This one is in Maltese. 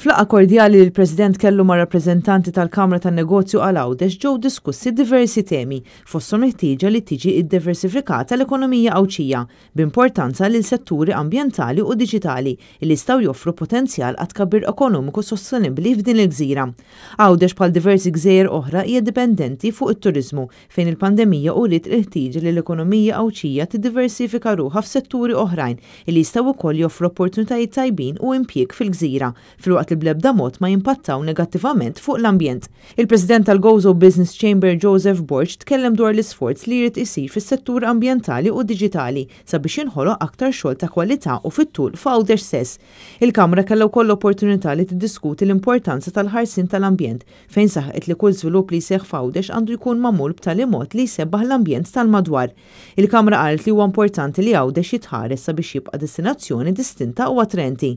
F'laqgħa kordjali li l-President kellu mar-rappreżentanti tal-Kamra tan-Negozju għal Għawdex ġew diskussi diversi temi, fosthom il-ħtieġa li tiġi ddiversifikata l-ekonomija Għawdxija, b'importanza lil setturi ambjentali u diġitali li jistgħu joffru potenzjal għat-tkabbir ekonomiku sostenibbli f'din il-gżira. Għawdex bħal diversi gżejjer oħra hija dipendenti fuq it-turiżmu fejn il-pandemija uriet il-ħtieġa li l-ekonomija Għawdxija tiddiversifika ruħha f'setturi oħrajn li jistgħu wkoll joffru opportunitajiet tajbin u impjieg fil-gżira, filwaqt li bl-ebda mod ma jimpattaw negattivament fuq l-ambjent. Il-President tal-Gozo Business Chamber Joseph Borg tkellem dwar l-isforz li jrid isir fis-settur ambjentali u diġitali sabiex jinħoloq aktar xogħol ta' kwalità u fit-tul f'Għawdex stess. Il-Kamra kellha wkoll l-opportunità li tiddiskuti l-importanza tal-ħarsien tal-ambjent fejn saħqet li kull żvilupp li jseħħ f'Għawdex għandu jkun magħmul b'tali mod li jsebbaħ l-ambjent tal-madwar. Il-Kamra qalet li huwa importanti li Għawdex jitħares sabiex jibqa' destinazzjoni distinta u attraenti.